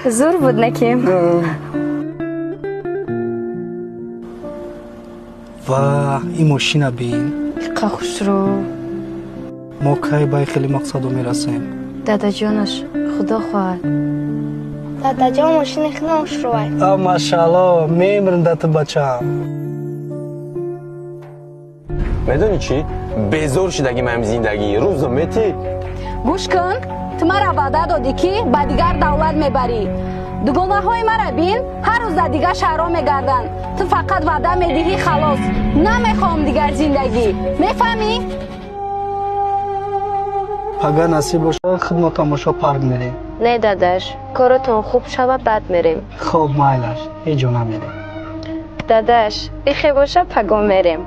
Зур буд наким. Ва ин мошина бин. Иқа хушрӯ. Мо кай ба хеле мақсаду мерасем? Дадаҷонаш, худо хоҳад. Дадаҷон, мошини худам хушрӯай. А, машаалло, мемирам да ту бачаам. Медонӣ чӣ? Безор шидаги маям зиндагӣ. Рӯзо метӣ? Гӯш кун, ту мара ваъда додӣ, ки ба дигар давлат мебарӣ. Дугонаҳои мара бин, ҳар рӯз дар дигар шаҳрҳо мегарданд. Ту фақат ваъда медиҳӣ, халос. Намехоҳам дигар зиндагӣ. Мефаҳмӣ? Пага насиб бошад, худмо тамошо парк мерем. Не, дадаш, коротон хуб шава, баъд мерем. Хоб, майлаш, ҳеҷ ҷо намерем. Дадаш, ихе боша, паго мерем.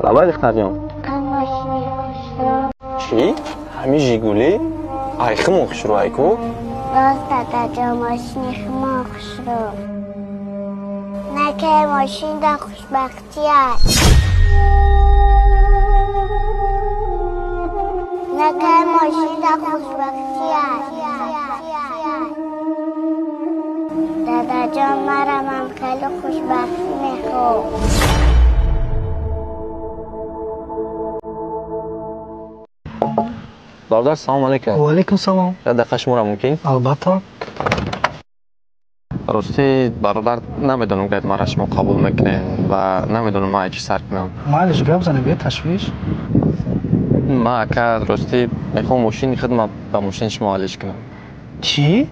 Лабай, духтарҷон. Чӣ? Ҳамин Жигули? Ай химон хушрӯ айку? Рост, дадаҷон, мошини химон хушрӯ. Наке мошин дар хушбахтӣ аст. Наке мошин дар хушбахтӣ аст. Дадаҷон, марамам хеле хушбахтӣ мехоҳам. Бародар, салом алейкум. Ва алейкум салом. Як дақиқа шуморо мумкин? Албатта. Рости, бародар, намедонам, гайд мара шумо қабул мекунед ва намедонам ман чӣ сар кунам. Майлиш, гап занед, бе ташвиш. Ман, ака, рости мехоҳам мошини худма ба мошини шумо алиш кунам. Чӣ?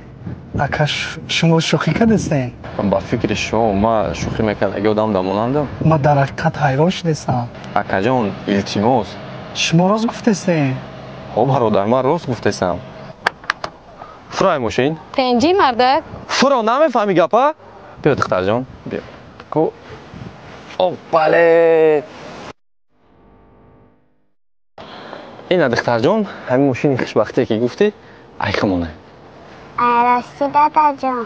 Ака, шумо шӯхӣ кардастен? Ба фикри шумо, ман шӯхӣ мекардаги одам да монандам? Ман дар ҳақиқат ҳайрон шудастам. Акаҷон, илтимос. Шумо рост гуфтастен? Ҳо, бародар, ман рост гуфтастам. Фурай мошин. Тенҷи, мардак. Фуро, намефаҳмӣ гапа? Биё, духтарҷон, биё. Ку. Опале. Ина, духтарҷон, ҳамин мошини хушбахтие ки гуфтӣ, айхимоне. Ай ростӣ, дадаҷон?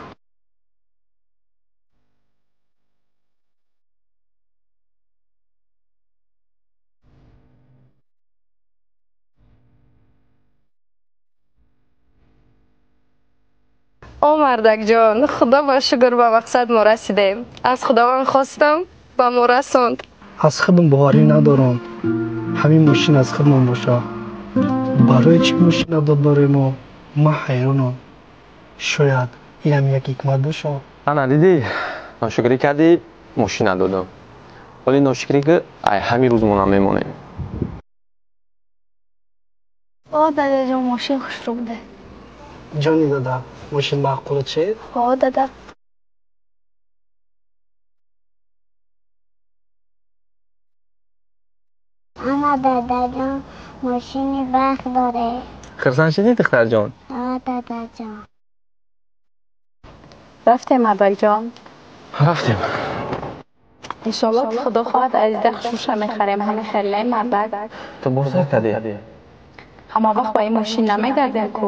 О, мардакҷон, худо ба шукр, ба мақсад мо расидем. Аз худованд хостам, ба мо расонд. Аз худам боварӣ надорам. Ҳамин мошин аз худмон боша. Барои чӣ мошина дод барои мо? Ман ҳайронам. Шояд инам як ҳикмат боша. Ана дидӣ, ношукрӣ кардӣ, мошина додам. Вале ношукрӣ ки ай ҳамин рӯз мо намемонем. О, дадаҷон, мошин хушрӯ буда. Ҷони дада, мошин маъқулат шед? Ҳо, дада. Ана, дадаҷон, мошини барқ доред. Хурсанд шудӣ, духтарҷон? Ҳо, дадаҷон. Рафтем, мардакҷон. Рафтем. Иншоалло, ки худо хоҳад, аз ида хушруша мехарем. Ҳамин хеле, мардак. Ту бор сар кардӣ? Ҳама вақт ба ин мошин намегардем ку.